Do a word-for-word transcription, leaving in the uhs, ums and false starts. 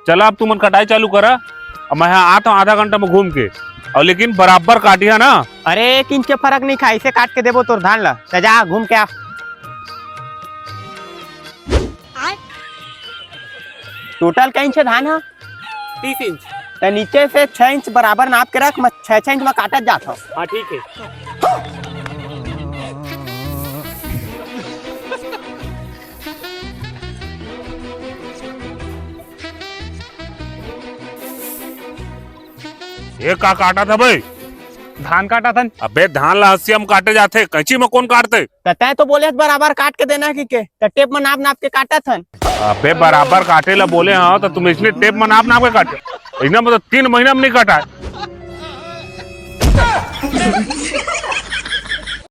चला, अब तुमन कटाई चालू करा, अब मैं हा आत हूँ आधा घंटा में घूम के, अउ लेकिन बराबर काटिहा ना। अरे, एक इंच के फरक नइ खाय, अइसे काट के देबो तोर धान ला। त जा, घूम के आ। टोटल कई इंच हे धान ह? तीस इंच। त नीचे से छह इंच बराबर नाप के रख, मैं छह छह इंच में काटत जात हूँ। हाँ, ठीक है। ये का काटत हे बे? धान काटत हन। अबे, धान ला हंसिया में काटे जाथे, कैंची में कोन काटथे? त तैं तो बोले हस बराबर काट के देना हे कहिके, त टेप में नाप नाप के काटत हन। अबे, बराबर काटे ला बोले हंव, त तुम इसने टेप में नाप नाप के काटे। इन्हें मतलब तीन महीना में नहीं काटा है।